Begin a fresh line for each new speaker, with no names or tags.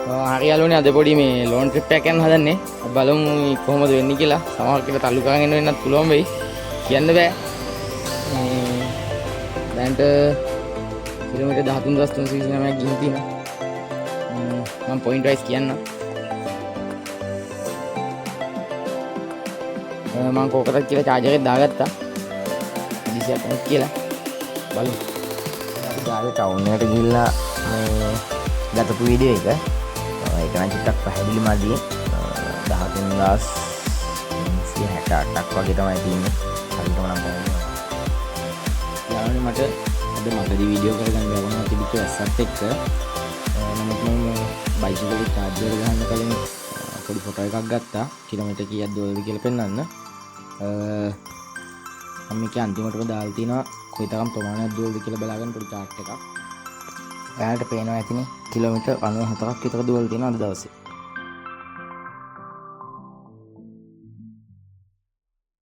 හරි යාළුවනේ, අද පොඩි මේ ලොන් ට්‍රිප් එකක් යන්න හදන්නේ. අපි බලමු කොහොමද වෙන්නේ කියලා. සමහර වෙලාවට තල්ලු කරන් එන්න වෙන්නත් පුළුවන් වෙයි. කියන්න බෑ. මේ දැන්ට කිලෝමීටර් 13,329ක් ගිහින් තියෙනවා. මම පොයින්ට් වයිස් කියන්නම්. මං කෝකටත් කියලා චාර්ජර් එක දාගත්තා. 200ක් වුණත් කියලා. බලමු.
අපි ගාලේ ටවුන් එකට ගිහිල්ලා මේ ගතපු වීඩියෝ එක. ඒක නම් චුට්ටක් පැහැදිලි මදි. 13,368ක් වගේ තමයි තියෙන්නේ. හරියටම නම් පැහැදිලි නෑ.
යාළුවනේ, මට අද මගදී වීඩියෝ කරගන්න බැරුණා තිබිච්ච වැස්සත් එක්ක. නමුත් මම බයිසිකල් එක චාර්ජර් ගහන්න කලින් පොඩි ෆොටෝ එකක් ගත්තා. කිලෝමීටර් කීයක් දුවලද කියලා පෙන්වන්න. මම මේකේ අන්තිමටම දාලා තිනවා කොයිතරම් ප්‍රමාණයක් දුවලද කියලා බලාගන්න පොඩි චාට් එකක්. ඔයාලට පේනවා ඇතිනේ, කිලෝමීටර් 94ක් විතර දුවලා තියෙනවා අද දවසේ.